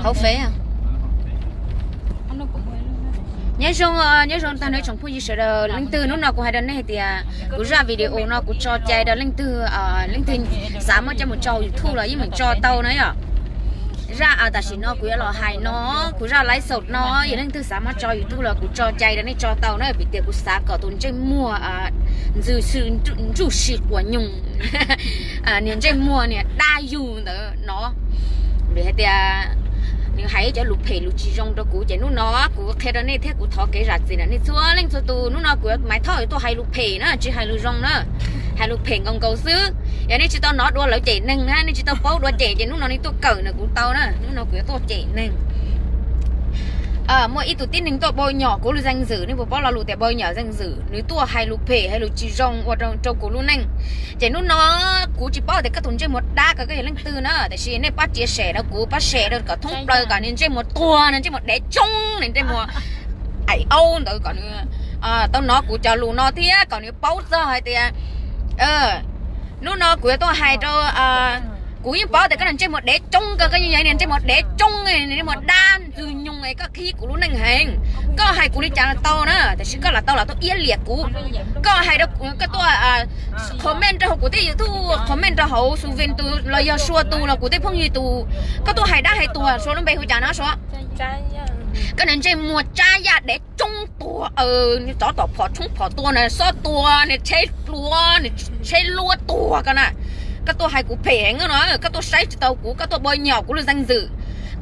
Hauv Fev. Nyob zoo, nyob zoo tag nrho tsoom phooj ywg sawv daws. Leej twg, hnub no kuv hais rau nej hais tias kuv zaj video no kuv tso cai rau leej twg, leej twg xav muab coj mus tso YouTube los yeej meem tso tau na yom. Zaj tam sim no kuv yuav los hais no, kuv zaj live show no, yog leej twg xav muab tso YouTube los kuv tso cai rau nej tso tau na, vim tias kuv xav kom tus ntsej muag ntxwg xwm ntsuj si quas nyoos, niag ntsej muag niag dab yug ntawd no, vim hais tias nws hais ib cov lus phem lus tsis zoo rau kuv, ces hnub no kuv qhia rau nej thiab kuv thov kev zam txim na nej txhua leej txhua tus. Hnub no kuv Maiv Thoj tuaj hais lus phem na, tsis hais lus zoo na, hais lus phem nkaus nkaus xwb. Yog nej tsis tau hnov dua lawv cem neeg na, nej tsis tau paub dua cem, ces hnub no nej tuaj kawm na kuv tau na, hnub no kuv yuav tuaj cem neeg. Muaj ib tug tib neeg tuaj npau nyom kuv lub zeej zwm, nej puas paub lo lus tias npau nyom zeej zwm, nws tuaj hais lus phem hais lus tsis zoo ua rau kuv lub neej. Ces hnub no kuv tsis paub tias koj tus ntsej muag dab ko koj yog leej twg na, tiam sis nej pab tsia sem rau kuv, pab sem rau kom thoob plaws kom nws ntsej muag tuag, nws ntsej muag dev tsoob, nws ntsej muag aim aub ntawd kom nws tau hnov kuv cov lus no thiab kom nws paub txog hais tias hnub no kuv yuav tuaj hais rau, kuv yeej paub tias koj niag ntsej muag dev tsoob ko, koj yeej yog niag ntsej muag dev tsoob, niag ntsej muag dab ntxwg nyoog es koj khib kuv lub neej heev. Koj hais kuv li cas los tau na, tiam sis koj los tau los tuaj iab liam kuv. Koj hais rau, koj tuaj comment rau hauv kuv tej YouTube, comment rau hauv Xu Vin tus los yog Sua tus los kuv tej phooj ywg tus, koj tuaj hais dab hais tuag, Sua lub npe hu cas no Sua? Koj niag ntsej muag tsab yaj dev tsoob tuag, tsov tom phom tshoob phom tua na, xob tua na, tsheb hluav, tsheb luab tuag ko na. Koj tuaj hais kuv phem heev no, koj tuaj saib tsis taus kuv, koj tuaj npau nyom kuv lub zeej zwm.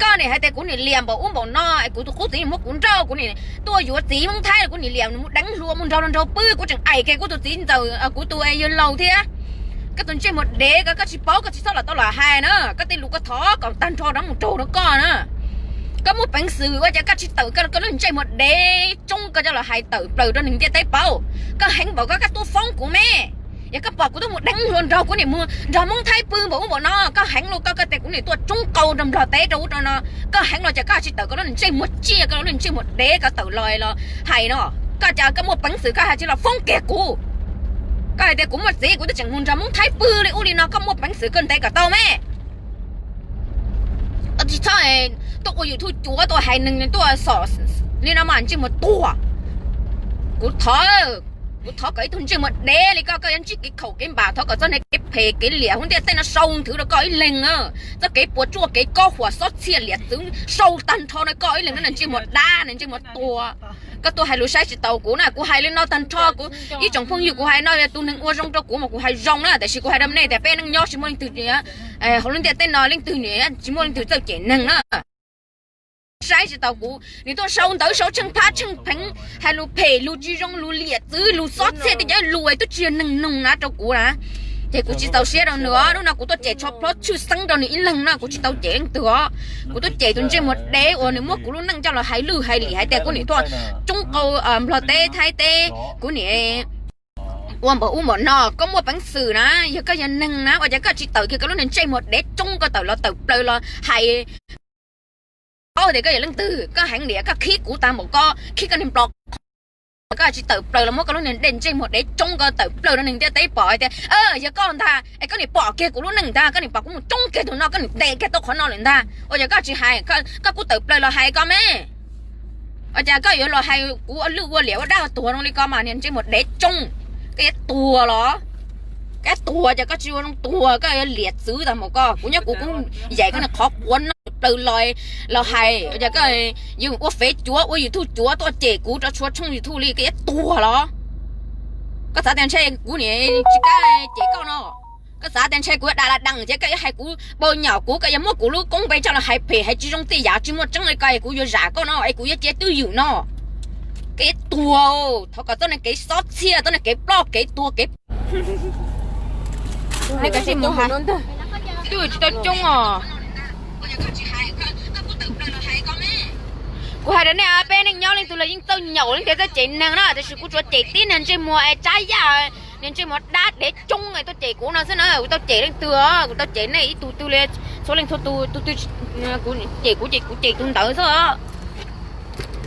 Koj niam hais tias kuv niam liam npaum ub npaum no es kuv tus qub txiv muab kuv nrauj, kuv niam tuaj yuav txiv Hmoob Thaib los kuv niam liam nws mus deev hluas mus nrog luag nraug pw, kuv tseem aim kiag kuv tus txiv ntxawm, kuv tus yawg laus thiab. Koj tus ntsej muag dev ko, koj tsis paub koj tsis txhob los tau los hais na, koj tej lus koj thov kom tag nrho rov mus raug rau koj na. Koj muaj peev xwm ua cas koj tsis tawm koj lub ntsej muag dev tsoob ko coj los hais tawm plaws rau neeg ntiaj teb paub? Koj heev npaum ko koj tuaj foob kuv me. Yog koj pom kuv tuaj mus deev hluas nraug, kuv niam mus nrog Hmoob Thaib pw npaum ub npaum no, koj heev los koj, koj tias kuv niam tuaj tsoob qau rau Nplog teb rau ub rau no, koj heev los cas koj tsis tawm koj lub ntsej muag tsiaj, koj lub ntsej muag dev ko tawm los los hais no? Koj cas koj muaj peev xwm koj hais tsis los foob kiag kuv? Koj hais tias kuv muaj txiv kuv twb tseem mus nrog Hmoob Thaib pw li ub li no, koj muaj peev xwm koj ntes kom tau me. Koj tsis txhob tuaj ua YouTube cuav tuaj hais neeg tuaj xom li no mas ntsej muag tuag. Kuv thov, kuv thov kom ib tug ntsej muag dev li koj, koj yuav ntsib kev khaum kev npam, thov kom txoj niag kev phem kev liam hauv ntiaj teb no sau nthwv rau koj ib leeg na. Txoj kev puas tsuaj kev kob huam xob txhiaj liam txwv sau tag nrho rau koj ib leeg na, ntsej muag dab, ntsej muag tuag. Koj tuaj hais lus saib tsis taus kuv na, kuv hais li no tag nrho kuv ib tsoom phooj ywg, kuv hais no yog tus neeg ua zoo rau kuv mas kuv hais zoo na, tiam sis kuv hais rau nej tias peb neej nyob tsis muaj leej twg hauv lub ntiaj teb no, leej twg niam tsis muaj leej twg txawj cem neeg na. Saib tsis taus kuv, nws tuaj sau ntawv sau tsheej phab tsheej pheev, hais lus phem lus tsis zoo lus liam txwv lus xob txhiaj tej cov lus es twb tsis yog neeg noog na rau kuv na. Ces kuv tsis txaus siab rau nws os, hnub no kuv tuaj cem tsho plhob tshwj xeeb rau nws ib leeg na, kuv tsis tau cem leej twg os. Kuv tuaj cem tus ntsej muag dev uas nws muab kuv lub neej coj los hais lwj hais liam hais tias kuv niam tuaj tsoob qau Nplog teb Thaib teb, kuv niam ua npaum ub npaum no. Koj muaj peev xwm na, yog koj yog neeg na ua cas koj tsis tawm kiag koj lub niag ntsej muag dev tsoob ko tawm los tawm plaws los hais paub tias koj yog leej twg, koj heev liam, koj khib kuv tag npaum ko, khib koj niag nplo qhov, koj tsis tawm plaws los muab koj lub niag ntsej muag dev tsoob ko tawm plaws rau neeg ntiaj teb pom hais tias yog koj ntag, es koj niam pom kiag kuv lub neej ntag, koj niam pom kuv mus tsoob kiag tus no, koj niam ntes kiag tau qhov no lawm ntag, ua cas koj tsis hais, koj kuj tawm plaws los hais koj me. Ua cas koj yuav los hais kuv ua lwj ua liam ua dab ua tuag zoo li ko mas niag ntsej muag dev tsoob, koj yuav tuag los? Koj tuag ces koj tsis ua zoo tuag, koj yuav liam txwv tag npaum ko. Kuv nyob kuv kuj yaim koj niag qhov quav no plaws los, los hais, ua cas koj yuav ua fev cuav ua YouTube cuav tuaj cem kuv rau txhua tshooj YouTube li, koj yuav tuag los? Koj xav tias ntshe kuv niam tsis kam cem koj no? Koj xav tias ntshe kuv yuav dag la dees ces koj yuav hais kuv npau nyom kuv, koj yuav muab kuv lub koob npe coj los hais phem hais tsis zoo tej yam tsis muaj tseeb li ko es kuv yuav zam koj no es kuv yuav cia twj ywm no? Kev tuag, thov kom txoj niag kev xob txhiaj, txoj niag kev ploj kev tuag kev, twb tsis tau coob os. Kuv hais rau nej, peb neej nyob leej twg los yeej txawj nyaum leej twg txawj cem neeg na, tiam sis kuv tsuas cem tib niag ntsej muag es tsab yaj, niag ntsej muag dab dev tsoob tuaj cem kuv no xwb na. Kuv tau cem leej twg os? Kuv tau cem nej ib tug twg li? Txhua leej txhua tus, tus twg cem kuv ces kuv cem tus ntawd xwb.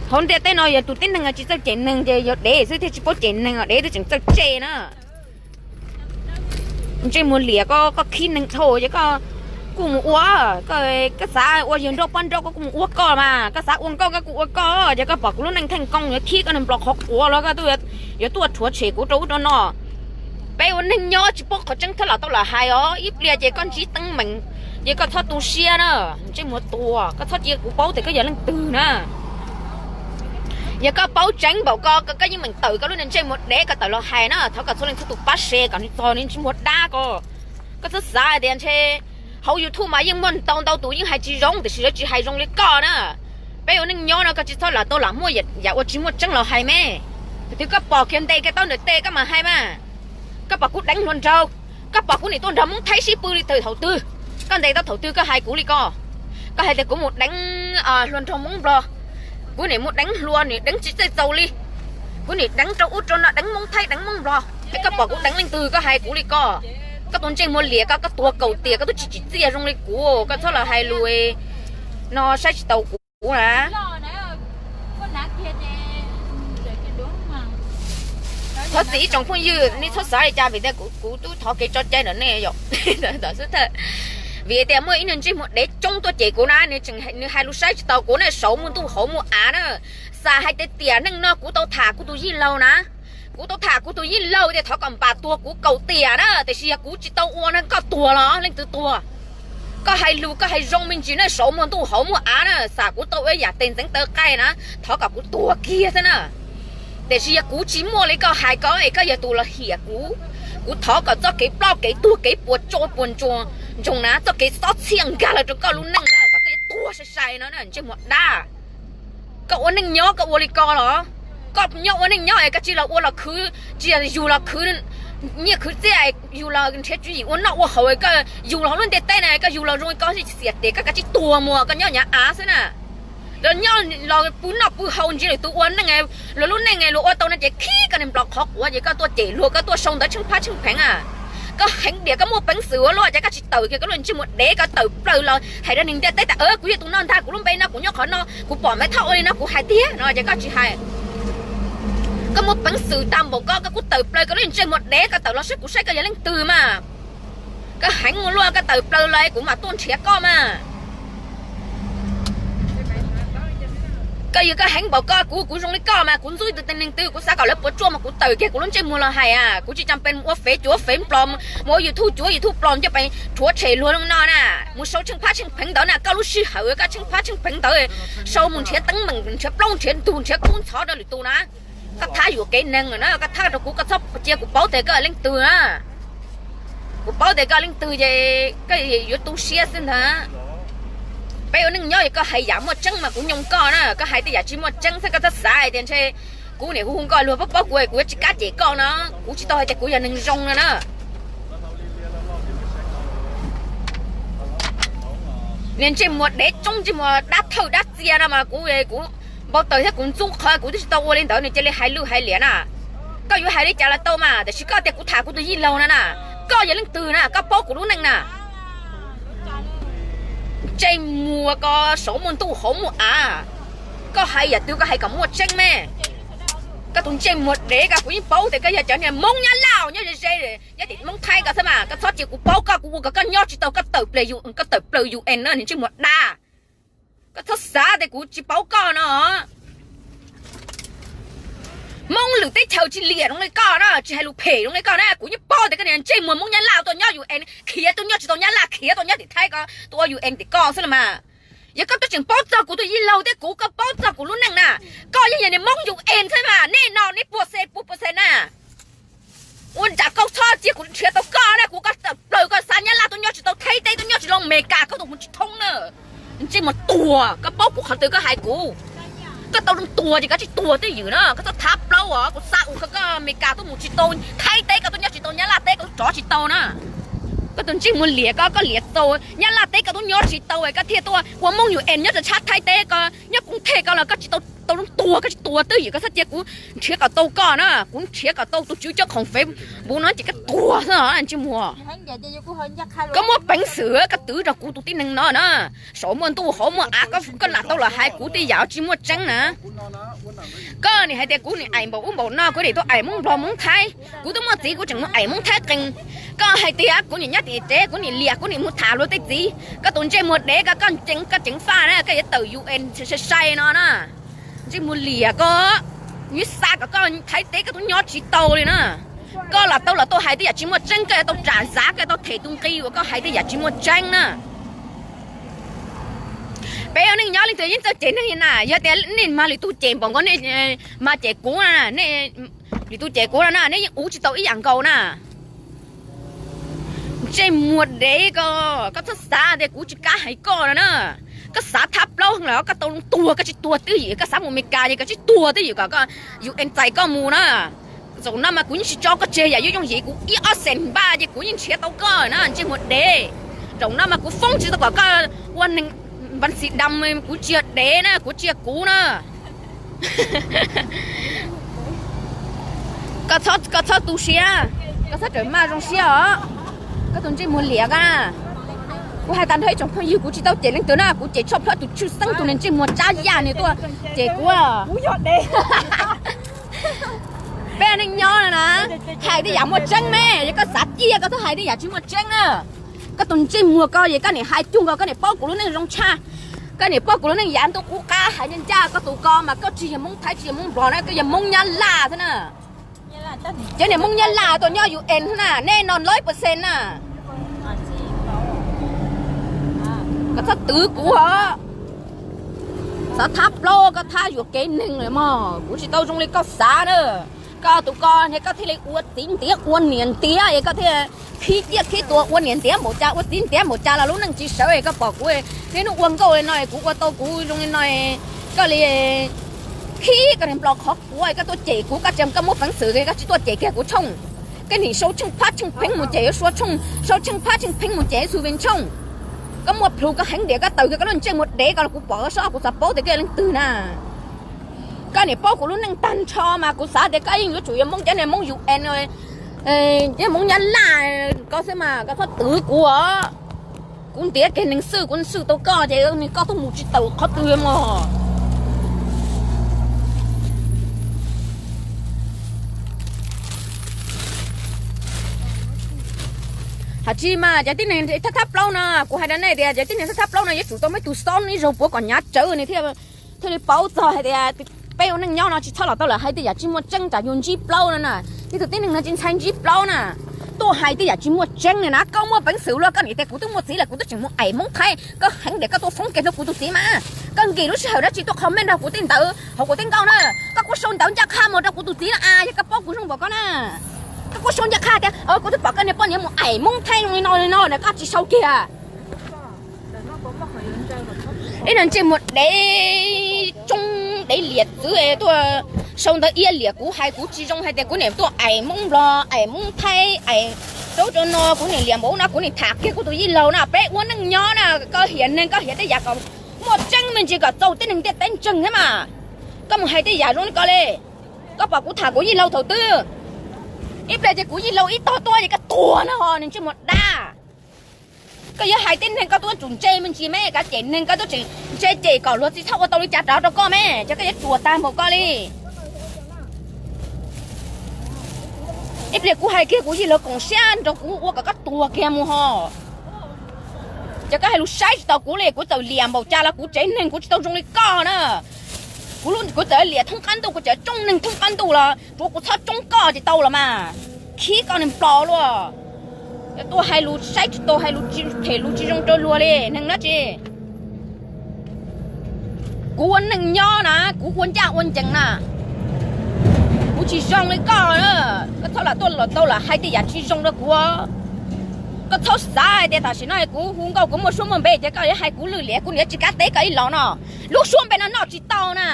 Hauv ntiaj teb no yog tus tib neeg tsis txawj cem neeg ces yog dev xwb thiaj tsis paub cem neeg os, dev twb tseem txawj cem na. Ntsej muag liam, koj khib neeg dhau ces koj Kuj mus ua, koj xav ua yawg nrauj poj nrauj koj kuj mus ua koj mas, koj xav ua nkauj koj kuj ua koj, ces koj pom kuv lub neej theej koo yuav khib koj niag nplos qhov quav los koj tuaj, yuav tuaj rhuav tshem kuv rau ub rau no. Peb ua neej nyob tsis paub qhov tseeb txhob lam tau lam hais os, ib pliag ces koj ntsib teeb meem ces koj txhob tu siab na. Ntsej muag tuag, koj txhob cia kuv paub tias koj yog leej twg na. Yog koj paub tseeb npaum ko, koj yeej meem tawm koj lub niag ntsej muag dev koj tawm los hais na, thov kom txhua leej txhua tus pab share kom nws txog nws ntsej muag dab ko. Koj txhob xav hais tias ntshe hauv YouTube mas yeej muaj ntau ntau tus yeej hais tsis zoo, tiam sis lawv tsis hais zoo li koj na. Peb ua neej nyob no koj tsis txhob lam tau lam muaj yam ua tsis muaj tseeb los hais me. Thaum twg koj pom kiag ntes kiag tau ntawm tes koj mam hais mas. Koj pom kuv deev hluas nraug, koj pom kuv nim tuaj nrog Hmoob Thaib sib pw li thaum twg? Koj ntes tau thaum twg koj hais kuv li ko? Koj hais tias kuv mus deev hluas nraug Hmoob Nplog, kuv nim mus deev hluas, nim deev tsis txawj txaus li, kuv nim deev rau ub rau no, deev Hmoob Thaib deev Hmoob Nplog, es koj pom kuv deev leej twg koj hais kuv li ko? Koj tus ntsej muag liam, koj koj tuag kaum tiam koj twb tsis tsim txiaj zoo li kuv, koj txhob los hais lus no saib tsis taus kuv na. Thov txim ib tsoom phooj ywg, nej txhob xav li cas vim tias kuv twb thov kev tso cai ntawm nej yom. Vim tias muaj ib niag ntsej muag dev coob tuaj cem kuv na, nws hais lus saib tsis taus kuv na, saum muaj ntuj hauv muaj av na. Xav hais tias tiam neej no kuv tau tham kuv tus yij laug na, kuv tau tham kuv tus yij laug tias thov kom npam tuag kuv kaum tiam na, tiam sis yog kuv tsis tau ua no koj tuag los leej twg tuag? Koj hais lus koj hais zoo me ntsis na, saum muaj ntuj hauv muaj av na, xam kuv tau ua yam tes ntxeev taw qaij na, thov kom kuv tuag kiag xwb na. Tiam sis yog kuv tsis muaj li koj hais ko es koj yog tus los hiam kuv, kuv thov kom txoj kev ploj kev tuag kev puas tso puas ntsoog na, txoj kev xob txhiaj nkag los rau koj lub neej na, kom koj yuav tuag sai sai no na, ntsej muag dab. Koj ua neej nyob koj ua li ko los? Koj nyob ua neej nyob es koj tsis los ua los khwv, tsis yog yug los khwv nyiaj khwv txiaj, yug los nrhiav tswv yim ua noj ua haus, koj yug los lub ntiaj teb na koj yug los zoo li ko xiam tes koj kav tsij tuag mus koj nyob nyav av xwb na. Los nyob los pw noj pw haus ntsia lwm tus ua neej, luag lub neej luag ua tau no ces khib koj niag nplos qhov quav ces koj tuaj cem luag koj tuaj sau ntawv tsheej phab tsheej pheev a. Koj heev diam koj muaj peev xwm ua luaj ces koj tsis tawm kiag koj lub ntsej muag dev koj tawm plaws los hais rau neeg ntiaj teb tas kuv yog tus no ntag, kuv lub npe no kuv nyob qhov no kuv pom Maiv Thoj ua li no kuv hais tiag no ces koj tsis hais. Koj muaj peev xwm tag npaum ko koj kuj tawm plaws koj lub ntsej muag dev koj tawm los saib kuv saib koj yog leej twg mas. Koj heev ua luaj koj tawm plaws los kuv mam tuaj nrhiav koj mas. Koj yog koj heev npaum ko kuv kuv zoo li koj mas kuv ntxub tus tib neeg twg kuv xav kom lawv puas tsuaj mas kuv tawm kiag kuv lub ntsej muag los hais a, kuv tsis cam pes mus ua fev cuav fev nplog, mus ua YouTube cuav YouTube nplog coj pes rhuav tshem luag no na, mus sau tsheej phab tsheej pheev ntawd na, koj lub sij hawm koj tsheej phab tsheej pheev ntawd sau mus nrhiav teeb meem nrhiav plaub nrhiav ntug nrhiav kub ntxhov rau lwm tus na. Koj thab yuam kev neeg lawm na, koj thab rau kuv, koj txhob cia kuv paub tias koj leej twg na. Kuv paub tias koj leej twg ces koj yuav tu siab xwb ntag. Peb ua neej nyob es koj hais yam muaj tseeb mas kuv nyoo koj na, koj hais tej yam tsis muaj tseeb xwb koj txhob xav hais tias ntshe kuv niam hu hu nkauj luag paub paub kuv kuv yuav tsis kab cem koj no. Kuv tsis tau hais tias kuv yog neeg zoo no na. Niag ntsej muag dev tsoob ntsej muag dab thawj dab txia no mas kuv kuv npau taws thiab kuv ntxub qhov kuv twb tsis tau ua li ntawd nws cia li hais lwj hais liam na. Koj yuav hais li cas los tau mas, tiam sis koj tias kuv tham kuv tus yij laug no na, koj yog leej twg na, koj paub kuv lub neej na. Ntsej muag ko saum muaj ntuj hauv muaj av, koj hais yam twg koj hais kom muaj tseeb me. Koj tus ntsej muag dev ko kuv yeej paub tias koj yog cov niag Hmoob Nyab Laj nyob ze ze, nyob tim Hmoob Thaib ko xwb mas, koj txhob cia kuv paub koj, kuv ua kom koj nyob tsis tau, koj tawm plaws UN na niag ntsej muag dab. Koj txhob xav tias kuv tsis paub koj no. Hmoob lwm teb chaws tsis liam zoo li koj na, tsis hais lus phem zoo li koj na, kuv yeej paub tias koj niag ntsej muag Hmoob Nyab Laj tuaj nyob UN khiav tuaj nyob tsis tau Nyab Laj, khiav tuaj nyob tim Thaib ko, tuaj ua UN tim koj xwb los mas. Yog koj twb tseem paub txog kuv tus yij laug thiab kuv, koj paub txog kuv lub neej na, koj yeej yog niag Hmoob UN xwb mas, nej no nej puas xees puas puas xees na. Ua ntsam koj txhob cia kuv nrhiav tau koj na, kuv koj tawm plaws koj xa Nyab Laj tuaj nyob tsis tau, Thaib teb tuaj nyob tsis tau, Amelikas koj tuaj mus tsis thoob na. Ntsej muag tuag, koj paub kuv qhov twg koj hais kuv. Koj tau zoo tuag ces koj tsis tuag twj ywm na, koj txhob thab plaub os, kuv xa ua koj Amelikas tuaj mus tsis tau, Thaib teb koj tuaj nyob tsis tau, Nyab Laj teb koj tuaj rov tsis tau na. Koj tus ntsej muag liam ko, koj liam txaus Nyab Laj teb koj tuaj nyob tsis tau, koj thiaj tuaj ua Hmoob UN nyob rau tshab Thaib teb ko, nyob Koos Thej ko los koj tsis tau, tau zoo tuag, koj tsis tuag twj ywm, koj txhob cia kuv nrhiav kom tau koj na, kuv nrhiav kom tau tus tswv cov khoom Facebook no ces koj tuag xwb os ntsej muag. Koj muaj peev xwm koj twv rau kuv tus tib neeg no na, saum muaj ntuj hauv muaj av, koj lam tau los hais kuv tej yam tsis muaj tseeb na. Koj nim hais tias kuv nim aim npaum ub npaum no, kuv nim tuaj aim Hmoob Nplog Hmoob Thaib, kuv twb muaj txiv kuv tseem mus aim Hmoob Thaib qees. Koj hais tias kuv nim nyob tim tsev, kuv nim liam, kuv nim mus tham luag tej txiv, koj tus ntsej muag dev, koj koj ceev, koj ceev faj na, koj yuav tawm U N sai sai no na. Ntsej muag liam koj, kuv yuav xa kom koj Thaib teb koj twb nyob tsis tau li na. Koj los tau los tuaj hais tej yam tsis muaj tseeb, koj yuav tau ram xav, koj yuav tau them tus nqi uas koj hais tej yam tsis muaj tseeb na. Peb ua neej nyob leej twg yeej txawj cem neeg na, yog tias nej mag lwm tus cem npaum nkaus nej mag cem kuv na, nej lwm tus cem kuv no na, nej yeej uv tsis tau ib yam nkaus na. Ntsej muag dev koj, koj txhob xav tias kuv tsis kam hais koj no na. Koj xav thab plaub heev lawm, koj tau tuag koj tsis tuag twj ywm, koj xav mus Amelikas ces koj tsis tuag twj ywm kom koj U N txais koj mus na. Zaum no mas kuv yeej tsis tso koj tseg, yam yuav yooj yim kuv ib ob xees npaj ces kuv yeej nrhiav tau koj na, ntsej muag dev. Zaum no mas kuv foob tsis tau kom koj ua neeg npav xis dam, kuv tsis yog dev na, kuv tsis yog kuv na. Koj txhob tu siab, koj txhob rawm maj zoo siab os. Koj tus ntsej muag liam koj na. Kuv hais tag nrho ib tsoom phooj ywg, kuv tsis tau cem leej twg na, kuv cem tshaj plaws tus tshwj xeeb tus niag ntsej muag tsab yaj nws tuaj cem kuv. Peb neej nyob no na, hais tej yam muaj tseeb me, yog koj xav ciaj koj txhob hais tej yam tsis muaj tseeb na. Koj tus ntsej muag koj es koj nim hais cuag nkaus koj nim paub kuv lub neej zoo tshaj. Koj nim paub kuv lub neej yav ntuj qub qab, hais ncaj ncaj koj tus ko mas koj tsis yog Hmoob Thaib tsis yog Hmoob Nplog na, koj yog Hmoob Nyab Laj thiab na. Cov niag Hmoob Nyab Laj tuaj nyob U N na, nej no lawm percent na. Koj txhob twv kuv os. Xav thab plaub koj thab yuam kev neeg lawm mog, kuv tsis tau zoo li koj xav na. Koj tus ko niag koj thiaj li ua txiv ntiav ua niam ntiav es koj thiaj khib ciaj khib tuag ua niam ntiav npaum cas ua txiv ntiav npaum cas los lub neej tsis sawv es koj pom kuv niaj hnub ua nkauj li no es kuv ua tau kuv zoo li no, koj li khib koj niag nplos qhov quav es koj tuaj cem kuv, koj tseem koj muaj peev xwm koj tsis tuaj cem kiag kuv tshooj. Koj nim sau tsheej phab tsheej pheeb mus cem yuav sua tshooj, sau tsheej phab tsheej pheeb mus cem Xu Vee tshooj. Koj muaj plhus koj heev diam koj taws kiag koj lub ntsej muag dev ko los kuv pom koj soj kuv xav paub tias koj yog leej twg na. Koj nim paub kuv lub neej tag nrho mas kuv xav tias koj yeej yuav tsum yog Hmoob cov niag Hmoob U N, cov Hmoob Nyab Laj ko xwb mas koj txhob twv kuv os. Kuv ntiav kiag neeg xwb, kuv xwb tau koj ces koj tuaj mus tsis tawm qhov twg mog. Hais tsis mas cov tib neeg thab thab plaub no, kuv hais rau nej tias cov tib neeg thab thab plaub no yuav tsum tau muaj ib tug xob ib zaug puav kom hnyav tsawv nws thiaj li paub txog hais tias peb ua neej nyob no tsis txhob los tau lawm hais tej yam tsis muaj tseeb tsam yus ntsib plaub no na. Ib tug tib neeg no tsis ntshai ntsib plaub na, tuaj hais tej yam tsis muaj tseeb na. Koj muaj peev xwm luaj, koj nim tias kuv twb muaj txiv lawm kuv twb tseem mus aim Hmoob Thaib, koj heev diam koj tuaj foob kiag rau kuv tus txiv mas. Koj nkim lub sij hawm dab tsi tuaj comment rau kuv tej ntawd hauv kuv tej nkauj na. Koj kuj sau ntawv ncaj qha mus rau kuv tus txiv na, yog koj paub kuv zoo npaum koj na. Koj kuj sau ncaj qha tias kuv twb pom koj niag poj niam mus aim Hmoob Thaib zoo li no li no na, koj tsis sau kiag. Ib niag ntsej muag dev tsoob dev liam txwv tuaj sau ntawv iab liam kuv, hais kuv tsis zoo hais tias kuv niam tuaj aim Hmoob Nplog aim Hmoob Thaib aim rau rau no, kuv niam liam npaum no kuv niam tham kiag kuv tus yij laug na. Peb ua neej nyob na, koj hiam neeg koj hiam tej yam kom muaj tseeb me ntsis kom txaus tib neeg ntiaj teb ntseeg thiab mas. Koj mus hais tej yam zoo li ko li. Koj pom kuv tham kuv yij laug thaum twg? Ib pliag ces kuv yij laug ib tog tuaj ces koj tuag no ho niag ntsej muag dab. Koj yuav hais tib neeg koj tuaj tsum ntse me ntsis me, koj cem neeg koj tuaj tseem ntse cem kom luag tsis txhob ua tau li cas rov rau koj me, ces koj yuav ruam tag npaum koj li. Ib pliag kuv hais kiag kuv yij laug koom siab nrog kuv ua kom koj tuag kiag mus ho. Ces koj hais lus saib tsis taus kuv li, kuv txawm liam npaum cas los kuv tsev neeg kuv tsis tau zoo li koj na. Kuv txawm liam thoob qab ntuj, kuv tseem tsoob neeg thoob qab ntuj los tsuav kuv txhob tsoob koj ces tau los mas. Khib koj niag nplos luaj. Yog tuaj hais lus saib tsis taus, hais lus tsis phem lus tsis zoo rau luag li neeg dab tsi. Kuv ua neej nyob na, kuv ua ncaj ua ncees na. Kuv tsis zoo li koj, koj txhob lam tuaj los tau lam hais tej yam tsis zoo rau kuv. Koj txhob xav hais tias tam sim no kuv hu nkauj kuv muaj suab muaj npe ces koj yuav hais kuv lwj liam, kuv niam tsis kav teb koj ib los no. Lub suab npe no noj tsis tau na.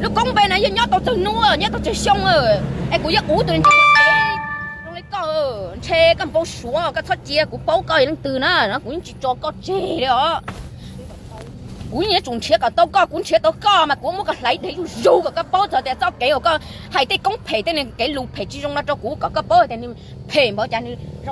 Lub koob npe no yog nyob tau tsawg hnub nyob tau tsawg xyoo, es kuv yuav uv tus zoo li koj. Ntshe koj npau suav, koj txhob cia, kuv paub koj yog leej twg na, kuv yeej tsis tso koj tseg li os. Kuv yeej yuav tsum nrhiav kom tau koj, kuv nrhiav tau koj mas kuv muab koj hlais dheev zuj zus kom koj paub txog tias txoj kev uas koj hais tej koob phem tej kev lus phem tsis zoo no rau kuv kom koj paub tias nws phem npaum cas nws